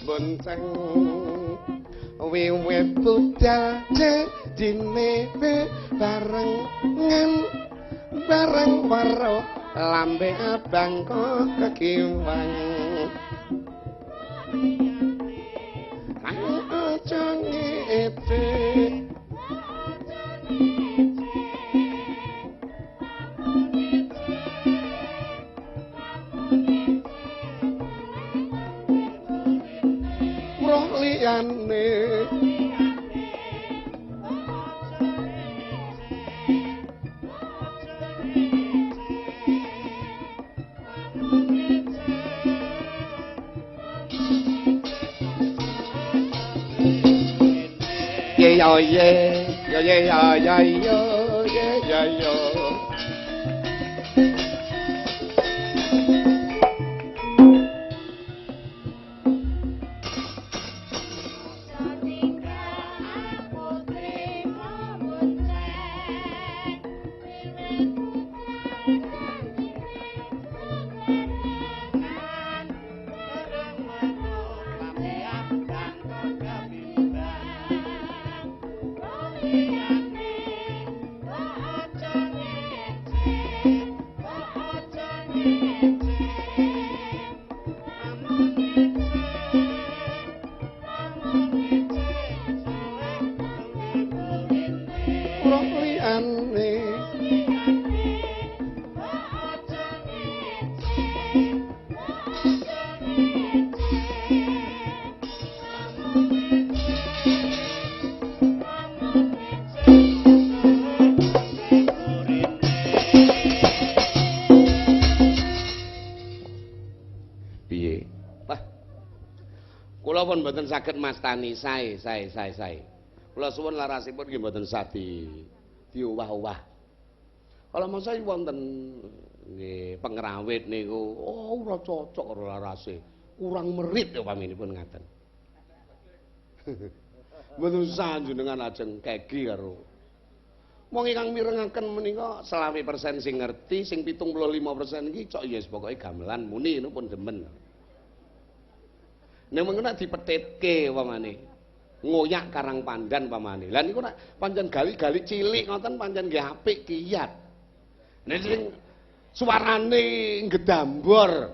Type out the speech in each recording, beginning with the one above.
Bonceng wiwit budal jadine bebarengan bareng weruh lambe abang kok kekiwang. Aja ngece roh liyane ye yo ye yo ye yo yo ye yo yo. Pun mboten saged mastani sae sae sae sae. Kula suwun larasipun nggih mboten sadi diowah-owah. Kalau masa wonten nggih pengrawit niku, oh ora cocok karo larase. Kurang merit ya paminipun ngaten. Mboten sah jenengan ajeng kegi karo wong ingkang mirengaken menika 25% sing ngerti, sing 75% iki cok ya pokoke gamelan muni ngono pun demen. Nek mengko nek dipethetke pamane. Ngoyak karang pandan pamane. Lah niku nek pancen gali-gali cilik ngoten pancen nggih apik kiyat. Nek sing suarane ngedambor.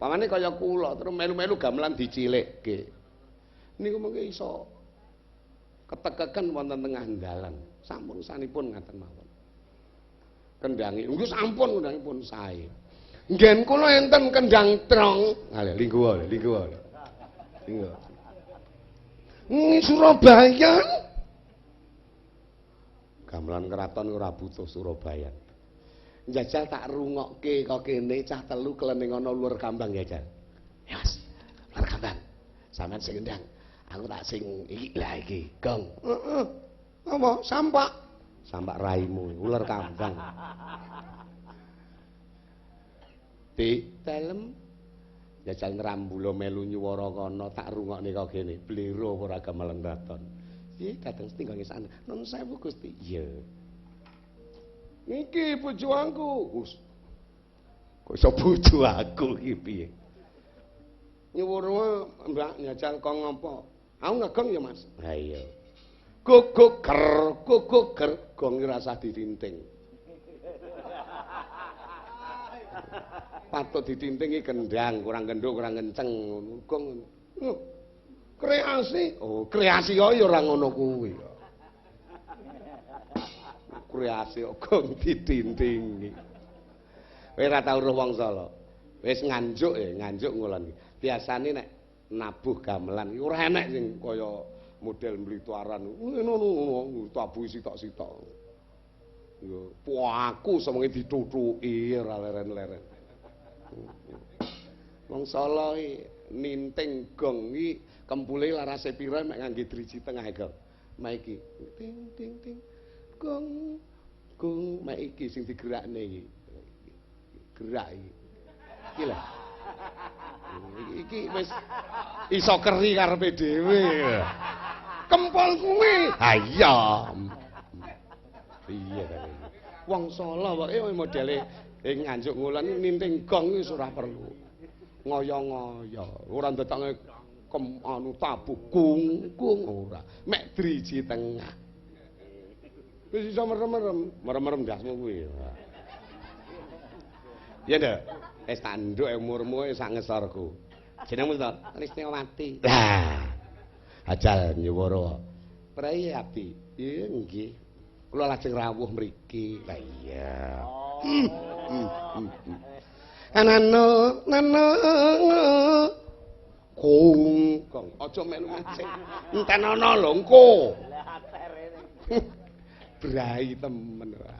Pamane kaya kula terus melu-melu gamelan dicilikke. Niku mengko iso ketekeken wonten tengah dalan. Sampun sanipun ngaten mawon. Kendangi, nggih sampun kendangipun sae. Nggen kula enten kendang trong. Ha linggo linggo. Iya. Surabaya. Gamelan keraton ora butuh Surabaya. Njajal tak rungokke kok kene cah telu klening ana luar kambang jajal. Ya Mas, luar kambang. Sampeyan sing ndang, aku tak sing iki lah iki, gong. Heeh. Apa? Sampak. Sampak raimu, ular kambang. Di dalem jajal nrambulo melu nyuwara kono tak rungokne kok kene blero ora gamelan kraton. Piye dateng setinggal ngesane. Nun sewu Gusti. Iya. Niki bojo aku. Kok iso bojo aku iki piye? Nyuwara Mbak njajal kok ngopo? Aku ngegong ya Mas. Ha iya. Gogok ger, gogok ger, gong rasah ditinting. Patut ditintingi kendang, kurang gendho, kurang kenceng ngono. Gong ngono. Kreasi. Oh, kreasi kok ya ora ngono kuwi. Kreasi kok gong ditintingi. Kowe ora tau roh wong Solo. Wis Nganjuk ya, Nganjuk ngulon iki. Biasane nek nabuh gamelan iki ora enek sing kaya model mlitaran. Ngono ngono, tabuhi sitok-sitok. Ya, aku sewengi ditutuki ora leren-leren. Wong Solo iki ninting gong iki kempule larase pira mek ngangge driji tengah gong. Mek iki ting ting ting gong gong mek iki sing digerakne iki. Gerak iki. Iki lho. Iki wis iso keri karepe dhewe. Kempol kuwi. Ha iya. Iya ta. Wong Solo pokoke modele ing Nganjuk Ngulon ninting gong wis ora perlu. Ngoyo-ngoyo, ora ndetokne Kem anu tabuh kungkung ora. Mek driji tengah. Wis iso merem-merem, merem-merem ndasmu kuwi. Ya nduk, wis tak nduk umurmu wis sak ngesorku. Jenengmu to? Listiawati. Lah. Ajal nyuwara. Prei abdi. Iya nggih. Kula lajeng rawuh mriki. Lah iya. Anano nano kung kong aja melu ngecek. Entenono lho engko. Brai temen ora.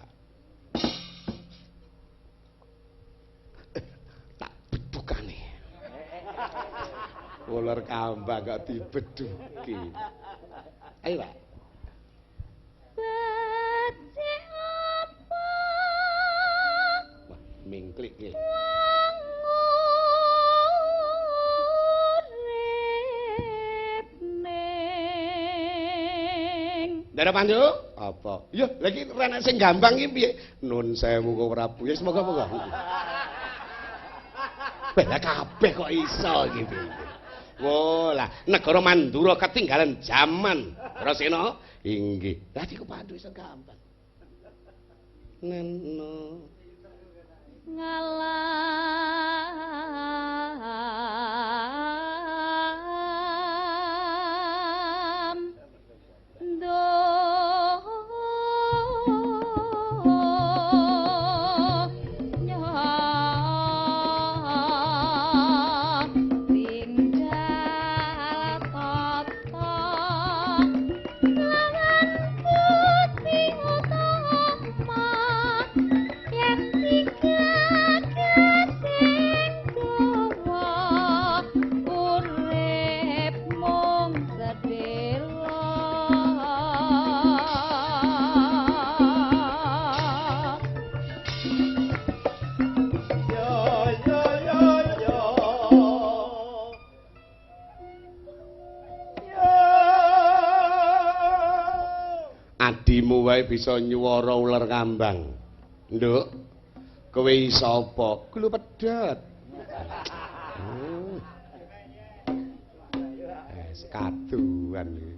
Tak bedukane. Ular kambang kok dibeduki. Ayo, Pak. Becik apa? Wah, mingklik iki. Ndara Pandu? Apa? Iya, lagi renek sing gampang iki piye? Nun sewu kok Prabu. Ya semoga-moga. Lah kabeh kok iso iki piye. Wah, lah negara Mandura ketinggalan zaman. Rasena inggih. Lah iku Pandu iso gampang. Neno ngalam adimu wae bisa nyuwara ular kambang. Nduk, kowe iso apa? Gulu pedhot. Wis kaduan iki.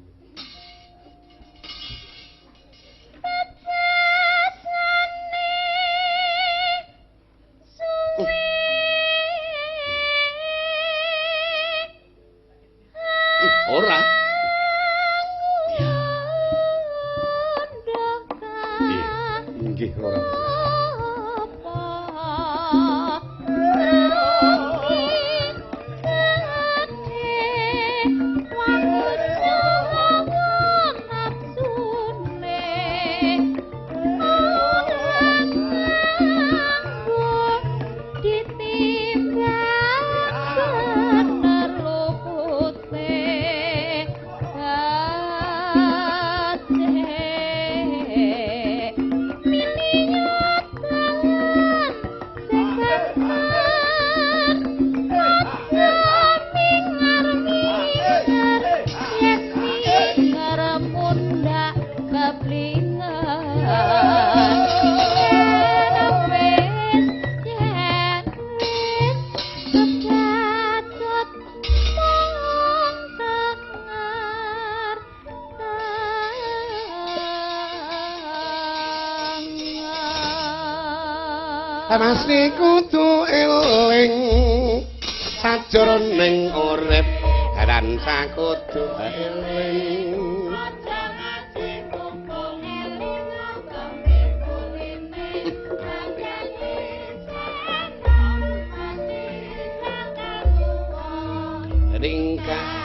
Ora. Nggih, ora. Mesti kudu eling sajroning urip lan sakudu eling. Aja ngaji mumpung eling tembe kuline sajane ringkah.